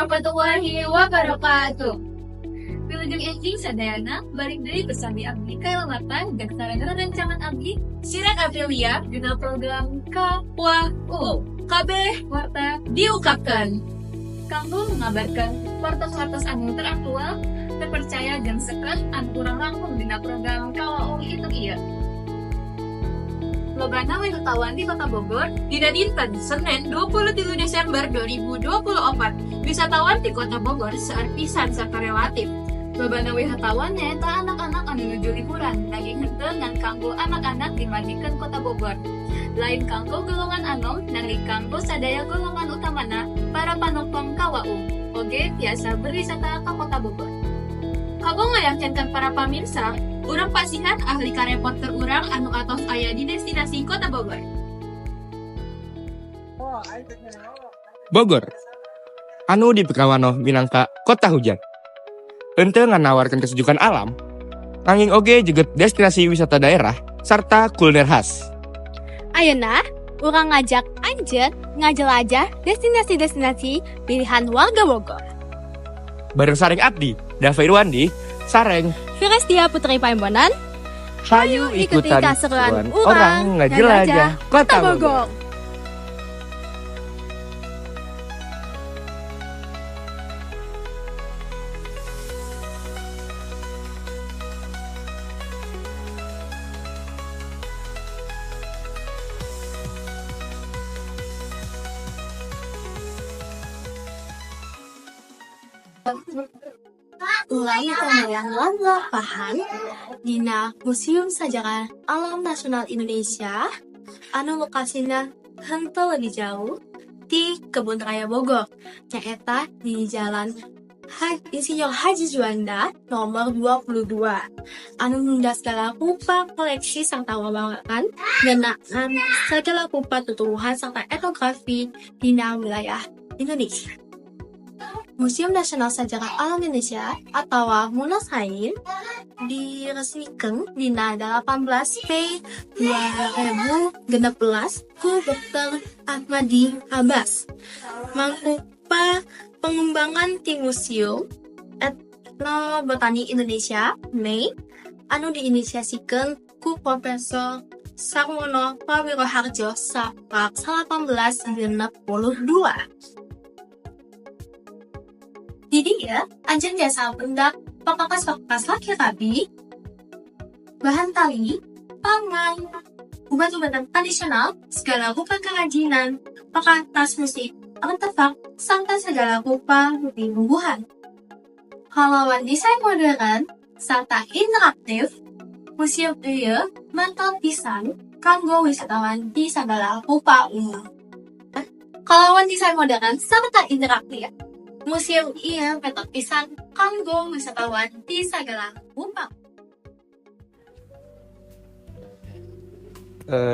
Warahmatullahi wabarakatuh. Wilujeng enjing sadayana, balik deui bersami abdi Kayla Marta dan sareng rerencangan abdi Siren Aprilia dina program KWU Kabeh Warta diungkapkan. Kanggo mengabarkan wartos-wartos anu teraktual, terpercaya dan seket anu kurang langkung dina program KWU hitung ieu. Lobana wisatawan di Kota Bogor. Dina dinten Senin 23 Desember 2024, wisatawan di Kota Bogor seueur pisan sarta relatif. Lobana wisatawan nyaeta anak-anak anu nuju liburan, nanging henteu ngan kanggo anak-anak dimajikeun Kota Bogor. Lain kanggo golongan anom, nanging kanggo sadaya golongan, utamana para panongtong KWU oge tiasa berwisata ka Kota Bogor. Kanggo ngayakinkan para pamirsa, urang pasihan ahli ka reporter urang anu atos aya di destinasi Kota Bogor. Bogor anu dipikawanoh minangka kota hujan. Henteu nganawarkeun kesejukan alam, nanging oge juga destinasi wisata daerah serta kuliner khas. Ayeuna, urang ngajak anjeun ngajelajah destinasi-destinasi pilihan warga Bogor. Bareng sareng abdi, Dava Irwandi, sareng Firestia Putri Paimbonan, hayu ikuti ikutan keseruan keseruan urang orang ngajelajah Kota Kota Bogor. Bogor. Urang yang lalampahan dina Museum Sejarah Alam Nasional Indonesia anu lokasina henteu lebih jauh di Kebun Raya Bogor, nyaeta di Jalan Insinyur Haji Juanda nomor 22, anu nunda segala rupa koleksi serta wawasan ngeunaan segala rupa tutuwuhan serta etnografi dina wilayah Indonesia. Museum Nasional Sejarah Alam Indonesia atau Munasain diresmikan dina 18 Mei 2016 ku Dr. Ahmadi Abbas. Mangrupa pengembangan ti Museum Etnobotani Indonesia MEI anu diinisiasikeun ku Profesor Sarwono Prawiroharjo saprak 1862. Di dieu, anjeun tiasa pendak pakakas-pakakas laki rabi, bahan tali, pangan, obat-obatan tradisional, segala rupa kerajinan, perkakas musik, artefak, serta segala rupa bumbu-bumbuhan. Kalawan desain modern serta interaktif, museum ieu mantap pisan kanggo wisatawan di segala rupa umur. Kalawan desain modern serta interaktif, museum ieu mantap pisan kanggo wisatawan di segala rupa.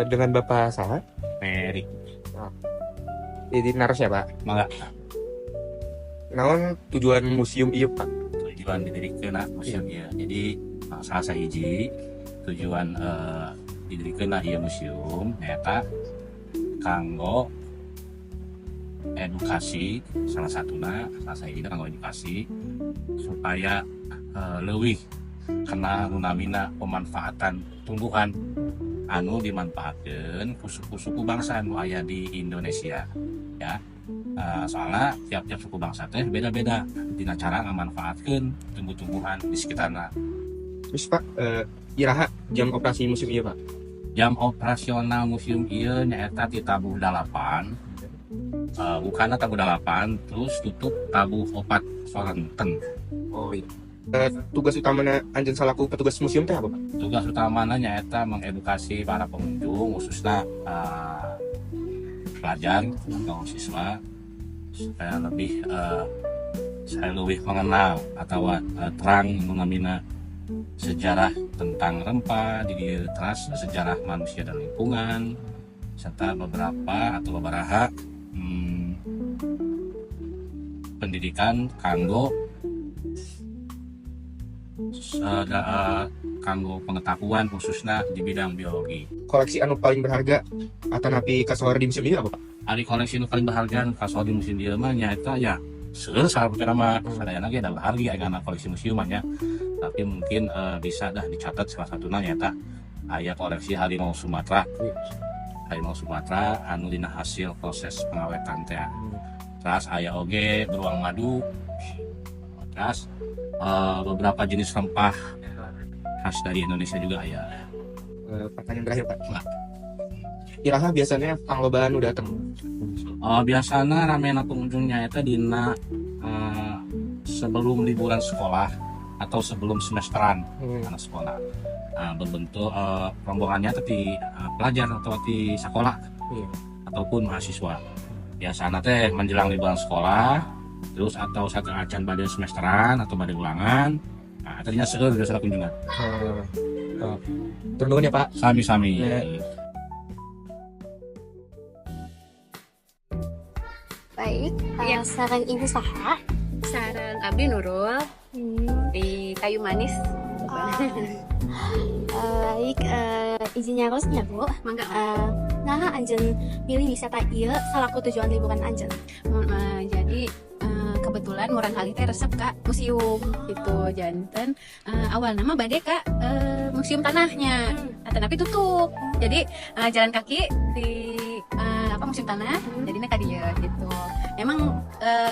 Dengan Bapak saha? Mary. Jadi naros ya, Pak. Mangga. Naon tujuan museum ieu, Pak? Tujuan didirikan museum ieu. Jadi salah sahiji tujuan didirikan ieu museum nyaeta kanggo edukasi, salah satuna, salah sahiji kanggo edukasi supaya leuwih kenal nu namina pemanfaatan tumbuhan anu dimanfaatkeun ku suku-suku bangsa anu aya di Indonesia ya. Soalnya tiap-tiap suku bangsa teh beda-beda dina cara ngamanfaatkeun tumbuh-tumbuhan di sekitarna. Terus, Pak, iraha jam operasi museum ieu, Pak? Jam operasional museum ieu nyaeta di tabuh 8, bukana tabuh 8, terus tutup tabuh 4 sonten. Oh iya. Tugas utamanya anjeun salaku petugas museum teh apa, Pak? Tugas utamanya nyaeta mengedukasi para pengunjung, khususnya pelajar atau siswa, supaya lebih saya lebih mengenal atau terang mengamina sejarah tentang rempah di dieu, teras sejarah manusia dan lingkungan, serta beberapa atau beberapa pendidikan kanggo kanggo pengetahuan khususnya di bidang biologi. Koleksi anu paling berharga atanapi kasohor di museum ieu apa, Pak? Ari koleksi nu paling berharga nu kasohor di museum ieu mah nyaeta ya Seueur saha mah sadayana ge da hargi aya koleksi museum nya. Tapi mungkin bisa dah dicatat salah satunya nyata aya koleksi harimau Sumatera. Harimau Sumatera anu dina hasil proses pengawetan teh. Terus aya oge beruang madu. Terus beberapa jenis rempah khas dari Indonesia juga aya. Pertanyaan terakhir, Pak. Nah. Iraha biasanya panglobaan nu dateng? Oh, biasanya ramena pengunjungnya itu dina sebelum liburan sekolah atau sebelum semesteran anak sekolah. Nah, berbentuk rombongannya di pelajar atau di sekolah ataupun mahasiswa. Biasanya teh menjelang liburan sekolah, terus atau sateuacan bade semesteran atau bade ulangan. Nah, tadinya seueur biasa kunjungan. Turun ya, Pak. Sami-sami. Iya. Baik, Iya. Sareng ibu saha? Sareng abdi Nurul di Kayu Manis. Ah. Baik, izin nyarosnya, Bu. Mangga. Nah, anjeun milih wisata ieu salaku tujuan liburan anjeun? Jadi kebetulan murangkalih teh resep ka museum gitu, janten awalna mah bade ka museum tanahnya, tapi tutup, jadi jalan kaki di apa, museum tanah, jadinya ka dieu gitu. Emang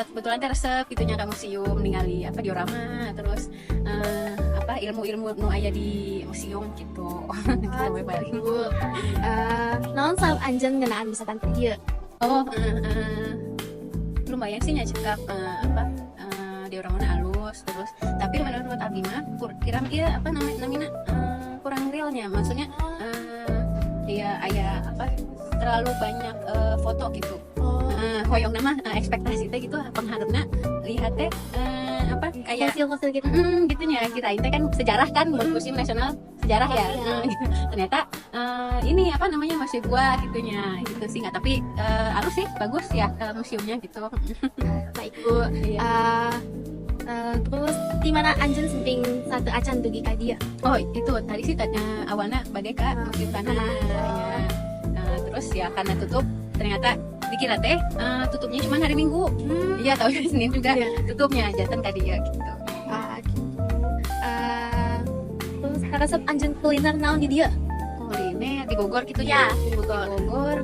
kebetulan teh resep gitu nya ka museum, ningali apa, diorama, terus apa, ilmu-ilmu nu aya di museum gitu gitu we paling. Bu, naon sabab anjeun ngeunaan wisata ieu? Oh, lumayan sih nya, cekap apa, diorama halus, terus tapi menurut abdi mah kurang iya, apa namanya namanya kurang realnya, maksudnya iya, aya apa, terlalu banyak foto gitu. Hoyongna mah ekspektasi teh gitu, pengharapna lihat teh apa, kayak Fosil-fosil gitu. Gitu nya, kirain teh kan sejarah kan, Museum Nasional Sejarah ya. Gitu. Ternyata ini apa namanya, masih gua gitunya gitu sih, nggak, tapi halus sih, bagus ya museumnya gitu. Baik, Bu. Iya. Terus di mana anjeun sumping sateuacan dugi ka dieu? Oh, itu tadi sih tanya awalnya bade ka museum tanah ya. Terus ya karena tutup, ternyata dikira teh tutupnya cuma hari Minggu. Iya, tahu Senin juga tutupnya, janten ka dieu gitu. Ah, gitu. Terus resep anjeun kuliner naon di dieu? Kuliner di Bogor gitu Ya, ya? di Bogor. Di Bogor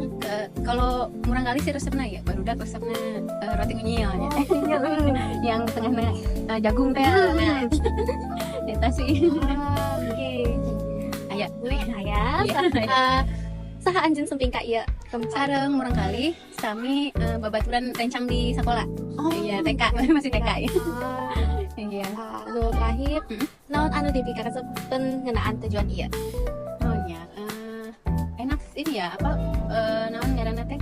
kalau murangkalih sih resepnya ya barudak resepnya roti unyil ya. Yang tengahnya jagung teh. Nah, eta sih. Ah, oke. Aya. Aya. Iya. Saha anjeun sumping ka ieu? Sareng murangkalih sami babaturan rencang di sekolah. Oh. Iya, TK, masih TK ya. Iya. Lalu terakhir, naon anu dipikaresepeun ngeunaan tujuan ieu? Oh iya, enak ini ya, apa, naon ngaranna teh?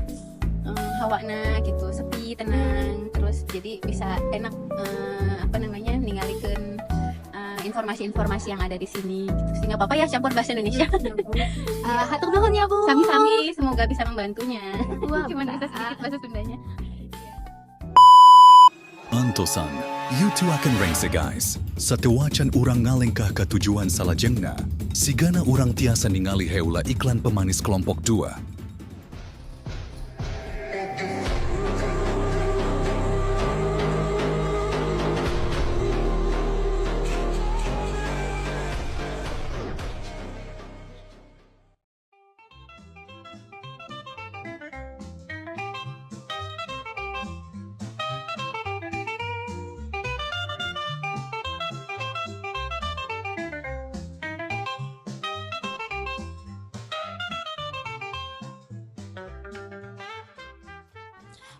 Hawana gitu, sepi, tenang, terus jadi bisa enak apa namanya, ningalikeun informasi-informasi yang ada di sini gitu sih. Nggak apa-apa ya campur bahasa Indonesia. Hatur nuhun ya, Bu. Sami-sami, semoga bisa membantunya. Wah, Cuman bisa sedikit bahasa Sundanya. Antosan, you too akan rengse guys. Sateuacan urang ngalengkah ka tujuan salajengna, sigana urang tiasa ningali heula iklan pemanis kelompok 2.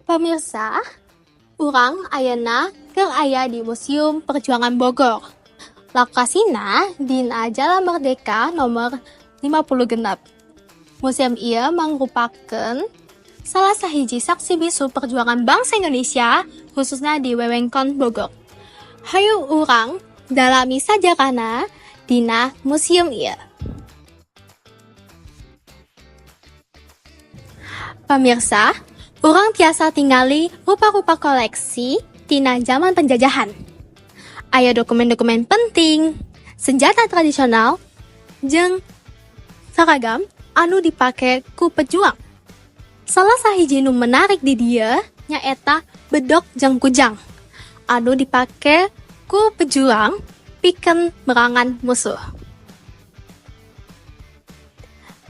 Pemirsa, urang ayeuna keur aya di Museum Perjuangan Bogor. Lokasina dina Jalan Merdeka nomor 56. Museum ieu mangrupakeun salah sahiji saksi bisu perjuangan bangsa Indonesia khususnya di wewengkon Bogor. Hayu urang dalami sajarahna dina museum ieu. Pemirsa, urang tiasa tingali rupa-rupa koleksi tina zaman penjajahan. Aya dokumen-dokumen penting, senjata tradisional, jeung seragam anu dipake ku pejuang. Salah sahiji nu menarik di dieu nyaeta bedog jeung kujang. Anu dipake ku pejuang pikeun merangan musuh.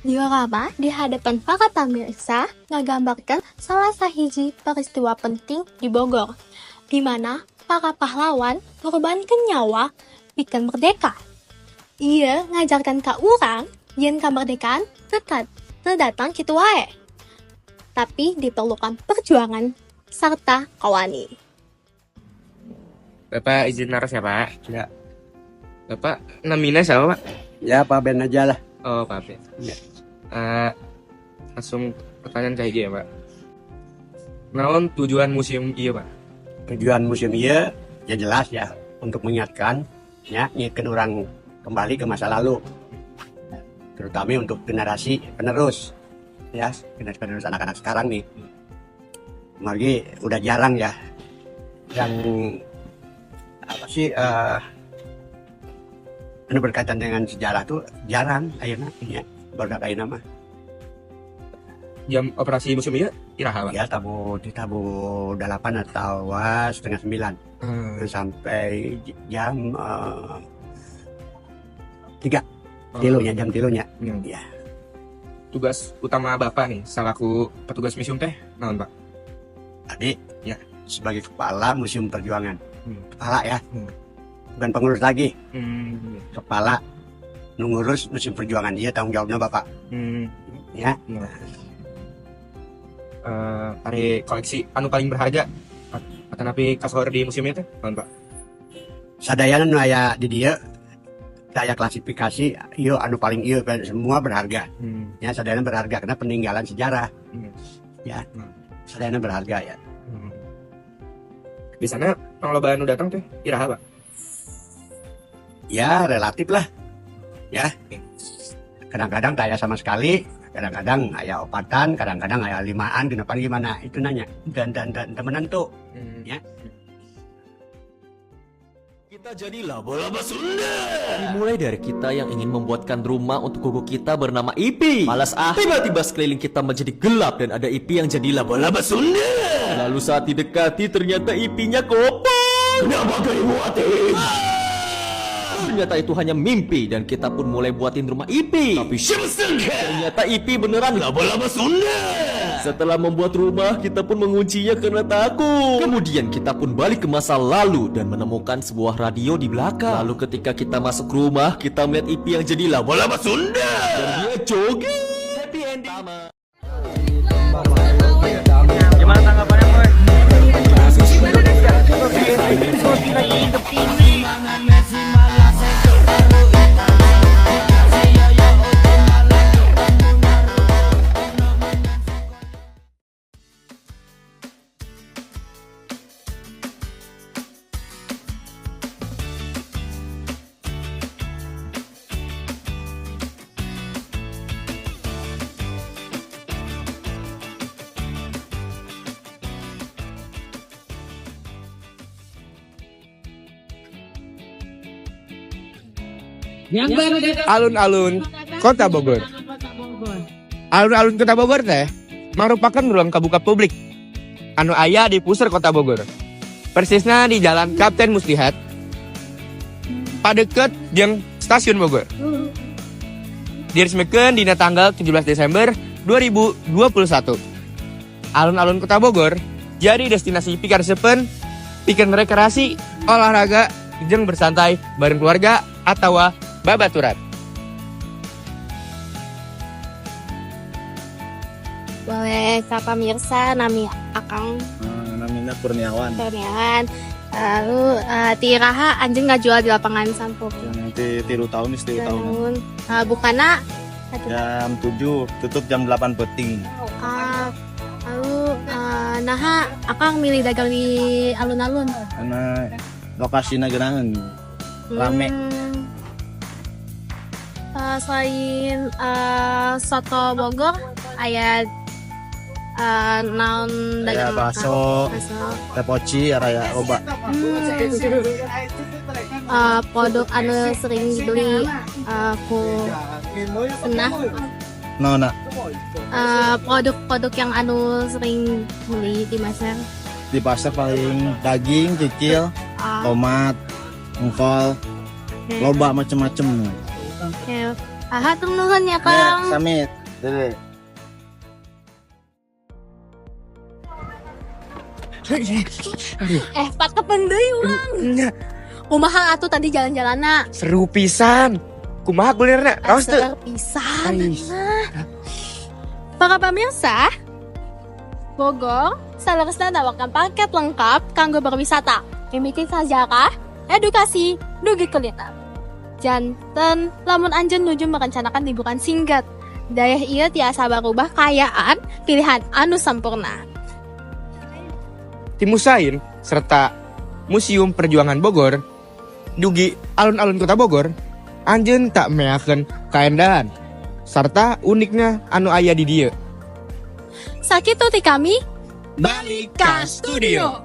Diorama di hadapan para pemirsa ngagambarkan salah sahiji peristiwa penting di Bogor, di mana para pahlawan mengorbankan nyawa pikeun merdeka. Ieu ngajarkan ka urang yen kemerdekaan teu datang kitu wae. Tapi diperlukan perjuangan serta kawani. Bapak izin naros ya, Pak. Ya. Bapak namina siapa, Pak? Ya, Pak Ben aja lah. Oh, Pak Ben. Ya. Langsung pertanyaan kayak gini ya, Pak. Naon tujuan museum ieu, Pak? Tujuan museum ieu ya jelas ya untuk mengingatkan ya, ngingatkan orang kembali ke masa lalu. Terutama untuk generasi penerus ya, generasi penerus anak-anak sekarang nih. Lagi udah jarang ya yang apa sih anu berkaitan dengan sejarah tuh jarang ayeuna ya, baru ayeuna mah. Jam operasi museum ieu iraha, Pak? Ya, tabuh di tabuh 8 atau 8.30 sampai jam 3 tilunya, jam 3-nya. Ya. Tugas utama Bapak nih selaku petugas museum teh naon, Pak? Tadi Ya. Sebagai kepala Museum Perjuangan. Kepala ya. Bukan pengurus lagi. Kepala nu ngurus Museum Perjuangan, dia tanggung jawabnya Bapak. Ya. Ari koleksi anu paling berharga atanapi kasohor di museum itu naon, Pak? Sadayana nu aya di dieu daya klasifikasi ieu anu paling ieu, semua berharga. Ya, sadayana berharga karena peninggalan sejarah. Ya. Sadayana berharga ya. Di sana loba anu datang teh iraha, Pak? Ya, relatif lah. Ya. Kadang-kadang taya sama sekali, kadang-kadang aya opatan, kadang-kadang aya limaan, kenapa gimana itu nanya. Dan temenan tuh. Ya. Kita jadi laba-laba Sunda. Dimulai dari kita yang ingin membuatkan rumah untuk gogo kita bernama Ipi. Malas ah, tiba-tiba sekeliling kita menjadi gelap dan ada Ipi yang jadi laba-laba Sunda. Lalu saat didekati ternyata Ipinya kopong. Kenapa gak dibuatin? Ternyata itu hanya mimpi dan kita pun mulai buatin rumah Ipi. Tapi ternyata Ipi beneran laba-laba Sunda. Setelah membuat rumah, kita pun menguncinya karena takut. Kemudian kita pun balik ke masa lalu dan menemukan sebuah radio di belakang. Lalu ketika kita masuk rumah, kita melihat Ipi yang jadi laba-laba Sunda. Dan dia joget. Happy ending. Gimana tanggapannya, Boy? Alun-alun Kota Bogor. Alun-alun Kota Bogor teh merupakan ruang kebuka publik anu aya di pusat Kota Bogor. Persisnya di Jalan Kapten Muslihat, padeket jeung Stasiun Bogor. Diresmikan dina tanggal 17 Desember 2021. Alun-alun Kota Bogor jadi destinasi pikaresepeun, pikeun rekreasi, olahraga, jeung bersantai bareng keluarga atau babaturan. Boleh ka pamirsa nami Akang? Namanya Kurniawan. Kurniawan. Lalu ti iraha anjeun ngajual di lapangan Sampur? Nanti 3 tahun nih, 3 tahun. Tahun. Bukana? Jam 7, tutup jam 8 peuting. Lalu naha Akang milih dagang di alun-alun? Karena lokasinya gerangan rame. Selain soto Bogor, aya naon Ya dagang?, bakso, Bakso. Teh poci, raya loba. Produk anu sering dibeli ku senah? No, nah. Produk-produk yang anu sering beli di pasar. Di pasar paling daging, kikil, tomat, engkol, loba macem-macem. Oke. Ah, hatur nuhun ya, Ya, Kang. Sami. Dadah. Eh, Pak, kapan deui urang? Nya, Kumaha atuh tadi jalan-jalanna? Seru pisan. Kumaha kulinerna? Raos teu? Seru pisan. Ais. Para pemirsa, Bogor saleresna nawarkan paket lengkap kanggo berwisata. Mimiti sejarah, edukasi, dugi kuliner. Janten lamun anjeun nuju merencanakan liburan singkat. Daerah ieu tiasa barubah kayaan pilihan anu sempurna. Ti Museum serta Museum Perjuangan Bogor, dugi alun-alun kota Bogor, anjeun tak meakeun kaendahan serta uniknya anu aya di dieu. Sakitu ti kami, Balik ka studio.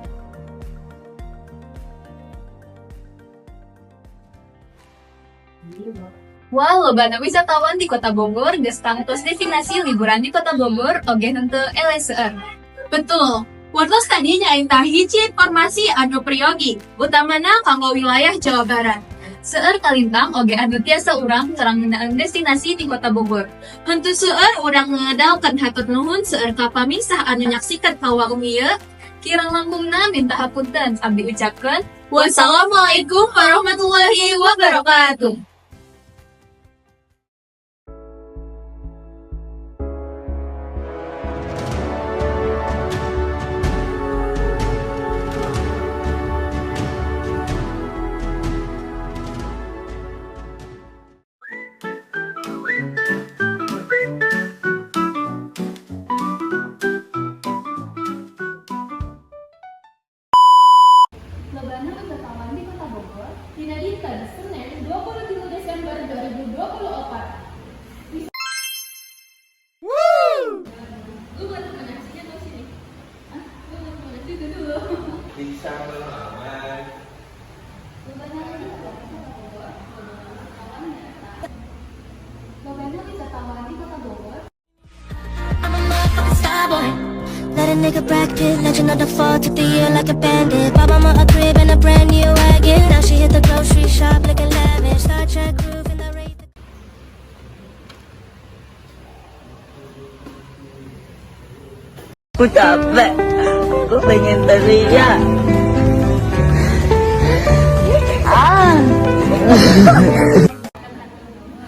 Wah, lobana wisatawan di Kota Bogor geus tangtos destinasi liburan di Kota Bogor oge henteu eleh seueur. Betul. Wartos tadi nyaeta hiji informasi anu priyogi, utamana kanggo wilayah Jawa Barat. Seueur kalintang oge anu tiasa urang terang ngeunaan destinasi di Kota Bogor. Henteu seueur urang ngedalkeun hatur nuhun seueur ka pamirsa anu nyaksikan kawarung ieu. Kirang langkungna minta hapunten, abdi ucapkeun Wassalamualaikum warahmatullahi wabarakatuh. Lobana wisatawan di Kota Bogor dina dinten Senin 23 Desember 2024. Lu baru menyaksikan atau sini? Hah? Lu baru menyaksikan itu dulu. Bisa melawan. Lobana lagi di Kota Bogor, lobana wisatawan nyaeta. Lobana wisatawan di Kota Bogor. I'm a motherfucking star boy. Let a nigga bracket, legend of the fall, took the year like a bandit. Bought mama a crib and a brand new wagon. Now she hit the grocery shop looking lavish. Star Trek groove in the Wraith. Aku capek, aku pengen teriak. Ah.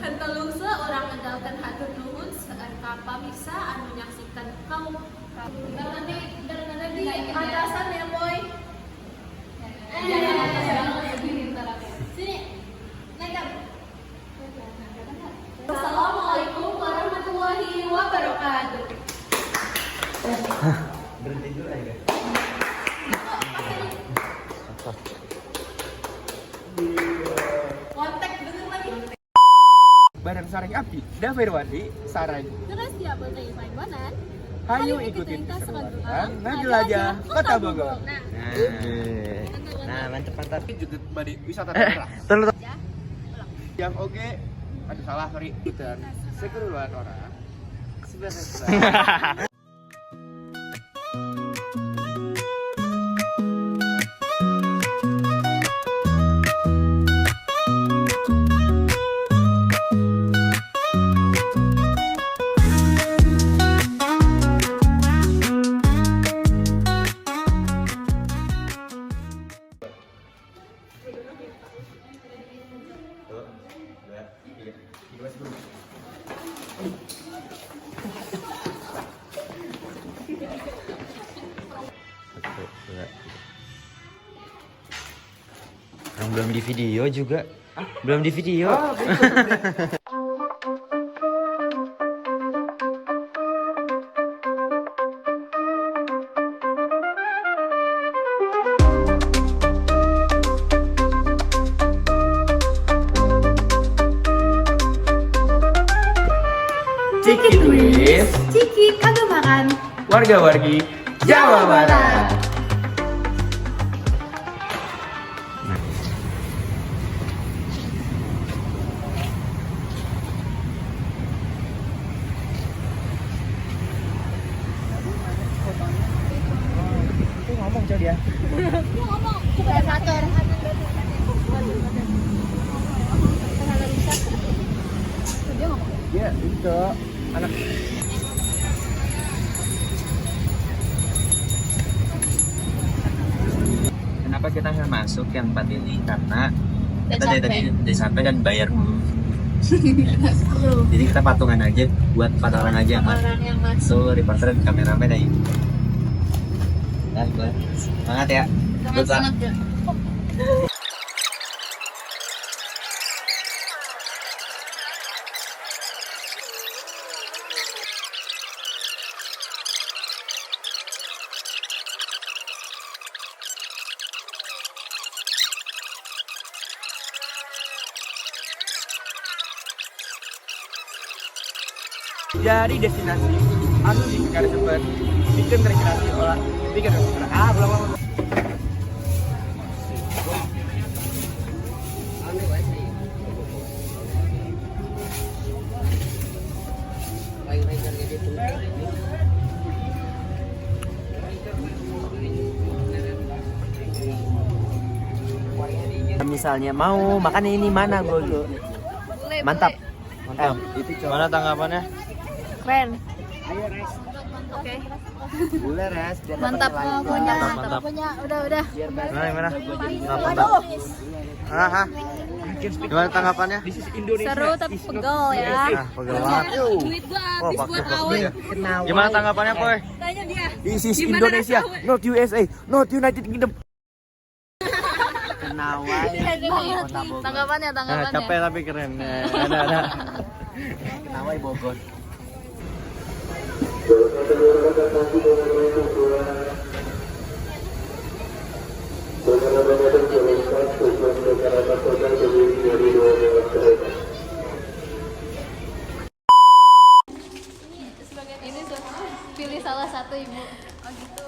Henteu lungse urang ngedalkeun hatur nuhun seueur ka pamirsa anu nyaksikan kaum. Ntar nanti di atasan ya, Boy. Sini, naik. Assalamualaikum warahmatullahi wabarakatuh. Berhenti dulu aja. Kontak bener lagi. Bareng sareng abdi, Davirwandi, sareng Terus ya Putri Paimbonan. Hayu ikutin keseruan ngajelajah Kota Bogor. Nah, Nah, mantep mantap. Juga badi wisata daerah. Terus Yang oke, aduh salah, sorry. Dan sekeruan orang. Sebenarnya. Dua, tiga, tiga, sepuluh. Satu, dua, tiga. Orang belum di video juga. Belum di video. Ciki Twist, Ciki kagemaran warga-wargi Jawa Barat. dia. Ngomong, predator. Dia ngomong. Dia itu anak. Kenapa kita nggak masuk yang empat ini? Karena kita dari tadi udah sampai dan bayar dulu. Jadi kita patungan aja buat 4 orang aja yang Orang yang masuk. So reporter dan kameramen aja. Nah, gue semangat ya. Good luck. Semangat, semangat. Jadi destinasi anu dikaresepen bikin rekreasi olah bikin ah belum belum. Misalnya mau makan ini mana gue mantap. Mantap. Gimana tanggapannya? Keren. Oke. Boleh res. Biar Mantap dapat nilai. pokoknya. Mantap. Pokoknya udah. Gimana gimana? Mantap. Ah, ah. Gimana tanggapannya? This is Indonesia. Seru tapi pegel ya. Ah, pegel banget. Duit gua Oh, habis pakai buat pakai awet. ya. Gimana tanggapannya, Boy? Tanya dia. This is Gimana Indonesia, rasanya? not USA, not United Kingdom. Kenawai. Kota Bogor. Tanggapannya, Nah, tanggapannya. capek tapi keren. Ada ada. Kenawai Bogor. Ini pilih salah satu ibu. Oh gitu.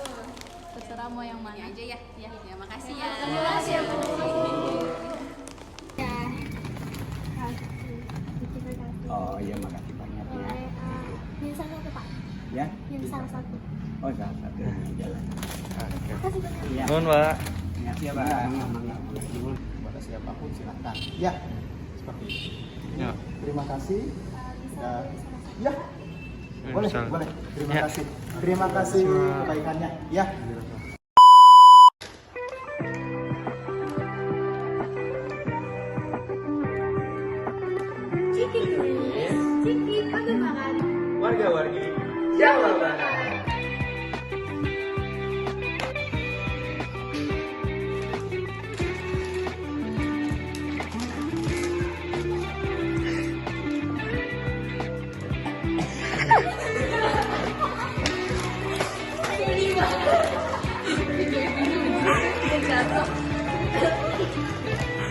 Terserah mau yang mana. Ini aja ya. Ya, ya makasih ya. Terima kasih ya Bu. Oh iya, makasih banyak ya. Pilih salah satu, Pak. Ya. Pilih salah satu. Oh salah satu jalan. Iya. Nuhun, Pak. Ya, iya, Pak. Kepada siapapun silakan. Ya, seperti itu. Ya. Terima kasih. Ya, boleh, Bisa. boleh. Terima Ya. kasih. Terima kasih kebaikannya. Ya. Ciki Kuis, Ciki Kegemaran. Warga-wargi Jawa Barat.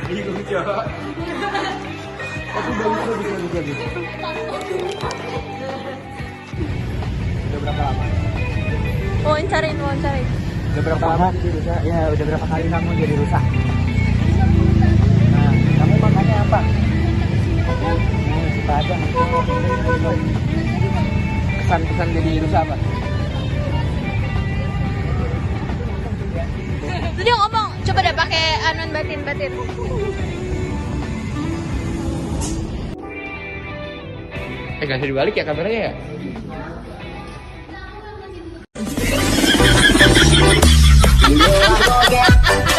Bingung jawab. Tapi bagus, bagus, bagus, bagus. Udah berapa lama? Wawancarain, wawancarain. Udah berapa lama jadi rusak? Ya, udah berapa kali kamu jadi rusak? Nah, kamu makannya apa? Suka aja. Kesan-kesan jadi rusak apa? Terus dia ngomong, coba deh pakai anuan batin-batin. Nggak bisa dibalik ya kameranya ya? Joget.